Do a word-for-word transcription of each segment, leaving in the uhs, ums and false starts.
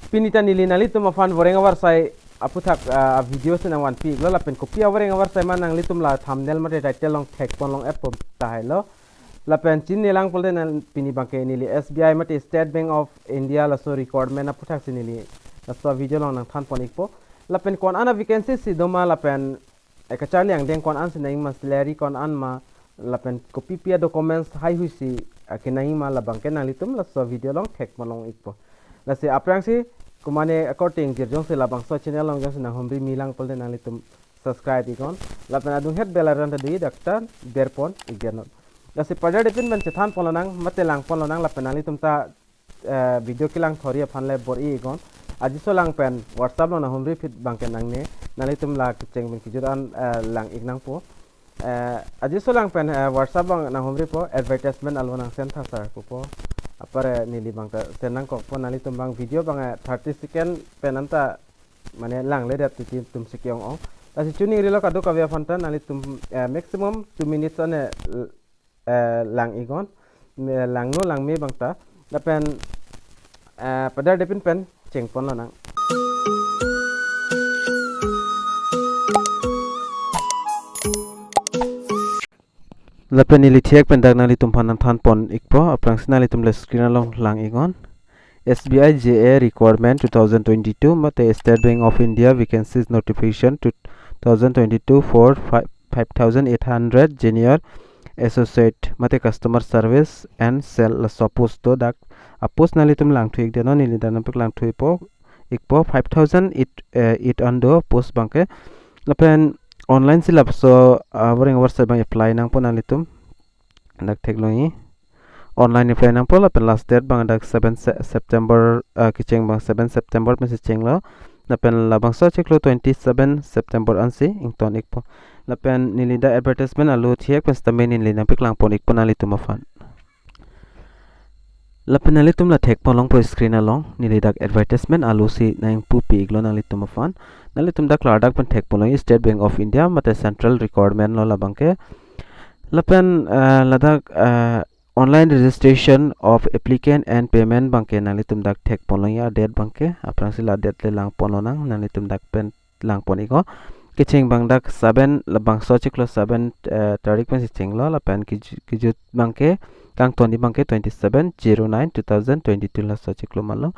Pini ta neli nanglitum aphan voreng avarsai aputhak, ah, video si nangvanpi iklo, lapen kopi avoreng avarsai ma nanglitum la thumbnail mate title along thekpon long-et po tahai lo. Lapen chinine lang pulote nang pini abangke neli S B I mate State Bank of India laso recruitment aputhak si neli laso video along nangthanpon ikpo. Lapen ko-an a-vacancy si doma, lapen eh, kacharli angdeng ko-an si nangji ma, salary ko-an ma, lapen kopi pi a-documents haihui si, eh, kenangji ma, labangke nanglitum laso video along thekpon long ikpo. Lasi aphrangsi komatne akorte ingjir jongsi labangso channel along jongsi nanghumri mi lang pulote nanglitum subscribe iknon. Lapen adunghet bell icon ta do-ik, dak ta berpon iknon. Lasi paderdepin pen chethanpon lonang, mate langpon lonang, lapen nanglitum ta, eh, video kelang thori aphan le bor-i iknon. Ajiso lang pen WhatsApp along nanghumri phit abangke nangne, nanglitum la kecheng pen kejut an, eh, lang ik nangpo. Eh, ajiso lang pen, eh, WhatsApp along nanghumripo, advertisement alo nang send tha sir pupo. Apar, eh, neli abang ta send nangkokpo, nanglitum abang video abang, eh, thirty second pen anta mane langledet titi atum si ke-ong-ong. Lasi chuning rilo kadokave aphan ta nanglitum, eh, maximum two minutes an, eh, eh, lang iknon, me-, langno langme abang ta. Lapen, eh, paderdepin pen chengpon lonang. Lapen neli thek pen dak nanglitum aphan nangthanpon ikpo, aphrangsi nanglitum le screen along lang iknon. S B I J A recruitment two thousand twenty-two mate State Bank of India vacancies notification two thousand twenty-two for five thousand eight hundred junior associate mate customer service and sales, laso post do. Dak a-post nanglitum langthu ikdet non, neli dak nangpaklang thu ikpo, ikpo five thousand eight, eh, eight an do post abangke. Lapen online si lapuson, ah, voreng avarsai abang apply nangpo nanglitum. Dak theklongji. Online apply nangpo lapen last date abang dak seven Se-, September, ah, kecheng abang seven September pensi chenglo. Lapen labangso achiklo twenty-seven September ansi ington ikpo. Lapen neli dak advertisement alo thek pen sitame neli nangpaklangpon ikpo nanglitum aphan. Lapen nanglitum la thekpon longpo screen along, neli dak advertisement alo si nangpupi iklo nanglitum aphan. Nanglitum dak klardak pen thekpon long, State Bank of India mate central recruitment lo labangke. Lapen, eh, ladak, eh, online registration of applicant and payment abangke nanglitum dak thekpon long, a-date abangke, aphrangsi la date le langpon lonang, nanglitum dak pen langpon iknon. Kecheng abang dak seven, labangso achiklo seven, eh, tarik pensi chenglo, lapen kejut, kejut abangke, kangtonji abangke twenty-seven zero nine two thousand twenty-two laso achiklo malo.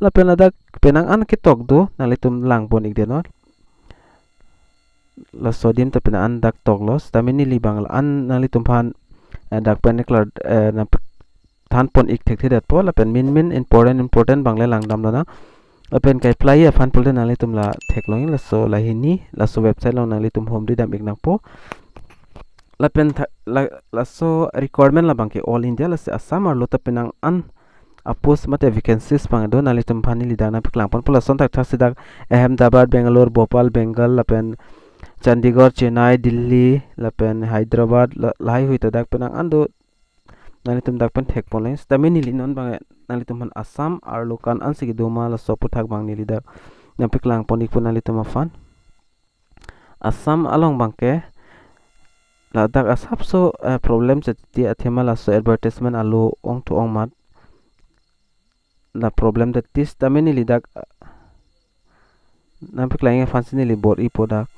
Lapen ladak penang an ketok do, nanglitum langpon ikdet non. Laso adim ta penang an dak toklo, sitame neli abang la-an nanglitum aphan, eh, dak pen klar, eh, nangthanpon ik thekthedetpo, lapen main main important important abang le langdam lonang. Lapen ke-apply aphan pulote nanglitum la theklongji, laso lahini, laso website along nanglitum humri dam ik nangpo. Lapen tha-, la, laso recruitment labangke all India, lasi Assam arlo ta penang an a-post mate vacancies abang do, nanglitum aphan neli dak nangpaklangponpo, lason thakthak si dak Ahmedabad, Bangalore, Bhopal, Bengal, lapen Chandigarh, Chennai, Delhi, lapen Hyderabad, la, lahaihui ta dak penang an do, nanglitum dak pen thekpon long. Sitame neli non abang nanglitum aphan Assam arlo ko-an ansi kedo ma laso aputhak abang neli dak nangpaklangpon ikpo nanglitum aphan. Assam along abangke ladak asapso, eh, problem chetiti athema laso advertisement alo ongthu ong amat la problem titi, sitame neli dak, eh, nangpaklangji aphansi neli bor-ipo dak.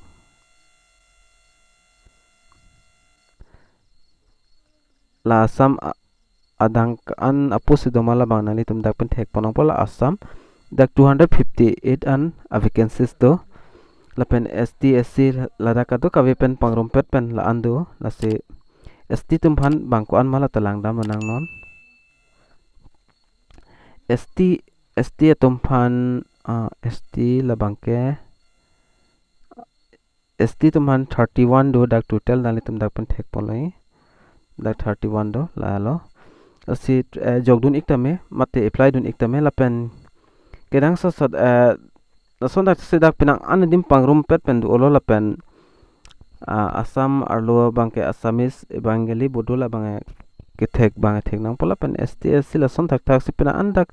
La Assam a-, adang ko-an a-post si doma labang nanglitum dak pen thekpon longpo, la Assam dak two hundred fifty-eight an a-vacancies do. Lapen S T, S C ladak kadokave pen pangrumpet pen la-an do. Lasi S T atum aphan abang ko-an ma la ta langdam lonang non. S T, S T atum aphan, ah, S T labangke, S T atum aphan thirty-one do dak total, nanglitum dak pen thekpon longji. Dak thirty-one do, lalo. Lasi, eh, jokdun ik tame, mate apply dun ik tame, lapen kenangsot sot, eh, lason thaksi dak penang an adim pangrumpet pen dolo lapen, ah, Assam arlo abangke Assamese, Bengali, Bodo labang, eh, kethek abang thek nangpo lapen S T, S C lason thakthaksi penang an dak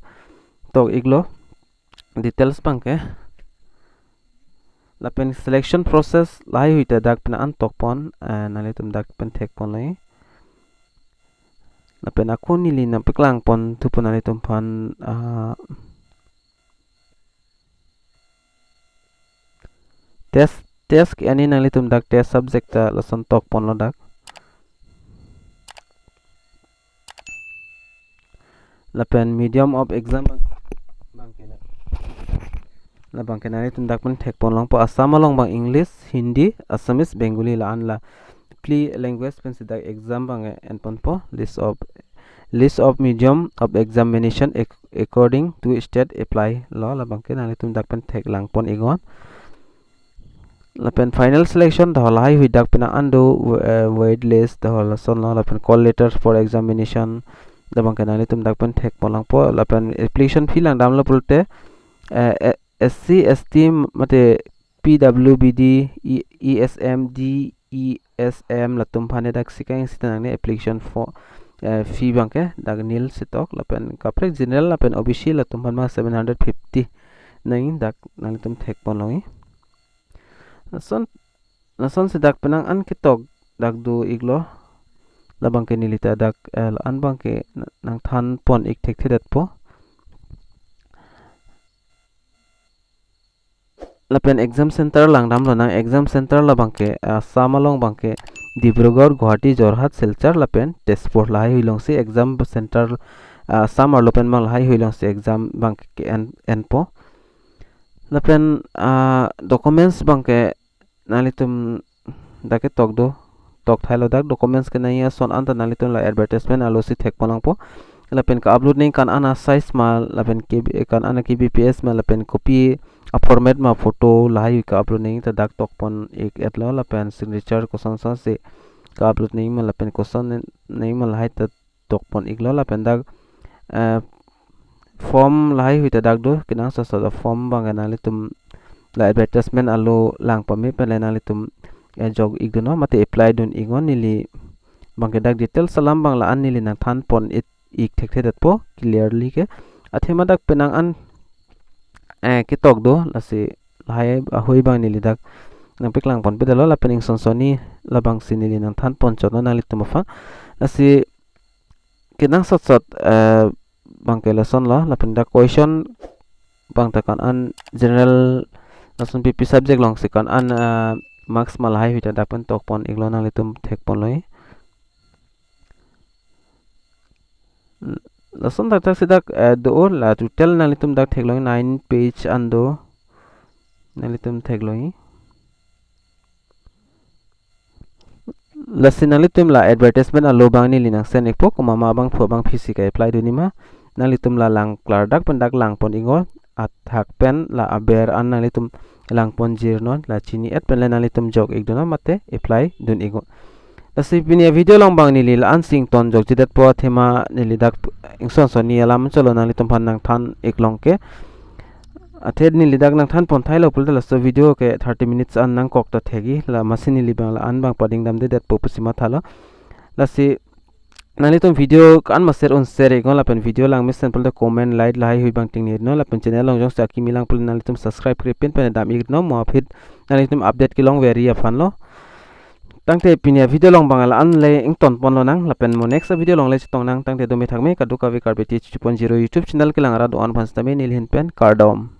tok iklo details abangke. Lapen selection process lahaihui ta dak penang an tokpon, eh, nanglitum dak pen thekpon longji. Lapen ako neli nangpaklangpon thupo nanglitum aphan, ah, Test, test ke-en nanglitum dak test subject ta lason tokponlo dak. Lapen medium of exam bang, bangke na, labangke nanglitum dak pen thekponlongpo. Assam along bang English, Hindi, Assamese, Bengali la-an la phli language pensi dak exam bang enponpo. List of, list of medium of examination ac-, according to state apply lo, labangke nanglitum dak pen theklangpon iknon. Lapen final selection ta lahaihui dak penang an do, eh, wait list ta lasonlo, lapen call letters for examination, labangke nanglitum dak pen thekponlongpo. Lapen application fee langdamlo pulote, eh, eh, S C, S T mate P W B D, E-, E S M, D E S M latum aphan dak sikang sita nangne application for, eh, fee bangke dak nil si tok, lapen kaprek general lapen O B C latum aphan bang seven hundred fifty nang dak nanglitum thekponlongji. Lason, lasonsi dak penang an ketok dak do iklo. Labangke neli ta dak, eh, la-an bangke na-, nangthanpon ik thekthedetpo. Lapen exam center langdamlo nang. Exam center labangke, eh, Assam along bangke Dibrugarh, Guwahati, Jorhat, Silchar lapen Tezpur lahaihui alongsi exam center, eh, Assam arlo pen bang lahaihui alongsi exam bangke en, enpo. Lapen, ah, documents bangke nanglitum dak ketok do, tokthailo dak. Documents ke nangji ason anta nanglitum la advertisement arlo si thekponlongpo. Lapen ka-upload nangji ko-an a-size ma, lapen K B, ko-an a-K B P S ma, lapen kopi a-format ma, photo lahai ka-upload nangji ta dak tokpon ik etlo, lapen signature kosonsi ka-upload nangji ma, lapen koson nangji ma lahai ta tokpon iklo. Lapen dak, eh, form lahaihui ta dak do, kenangsot sot a-form bangke nanglitum la advertisement arlo lang pame pen le nanglitum, eh, jok ikdunnon mate apply dun iknon. Neli bangke dak details alam bang la-an neli nangthanpon ik, ik thekthedetpo clearly ke. Athema dak penang an, eh, ketok do, lasi lahai ahui bang neli dak nangpaklangponpedetlo, lapen ingson sonni labangsi neli nangthanpon chotnon nanglitum aphan. Lasi kenangsot sot, eh, bangke lasonlo, lapen dak question bang ta ko-an an general lason pipi subject alongsi ko-an an, eh, marks ma lahaihui ta dak pen tokpon iklo, nanglitum thekponlongji. Lason thakthak si dak, eh, do-o, la total nanglitum dak theklongji nine page an do, nanglitum theklongji. Lasi nanglitum la advertisement arlo bang neli nang send ikpo, komat ma abangphu abangphi si ka-apply dunji ma. Nanglitum la lang klardak pen dak langpon iknon, athak pen la aber an nanglitum langpon jirnon, la chini-et pen le nanglitum jok ikdunnon mate apply dun iknon. Lasi pini a-video along bang neli la-an si ington jokjedetpo, athema neli dak ingson sonni alam chotlo, nanglitum aphan nangthan iklong ke. Athe neli dak nangthanpon thailo pulote laso video ke thirty minutes an nangkok ta thekji, la masi neli bang la-an bang pading damdedetpo pusi mathalo. Lasi nanglitum video ko-an ma share un share iknon, lapen video langmesen pulote comment, like lahaihui bang ting iknon, lapen channel along jongsi akimi lang pulote nanglitum subscribe krepin pen dam iknon, mo aphi nanglitum update kelongverji aphanlo. Tangte pini a-video along bang la-an le ingtonponlonang, lapen mo next a-video along le chetong nang. Tangte dome thakme, kadokave Karbi T H two point zero YouTube channel kelang arat do-an aphan sitame neli ahin pen kardom.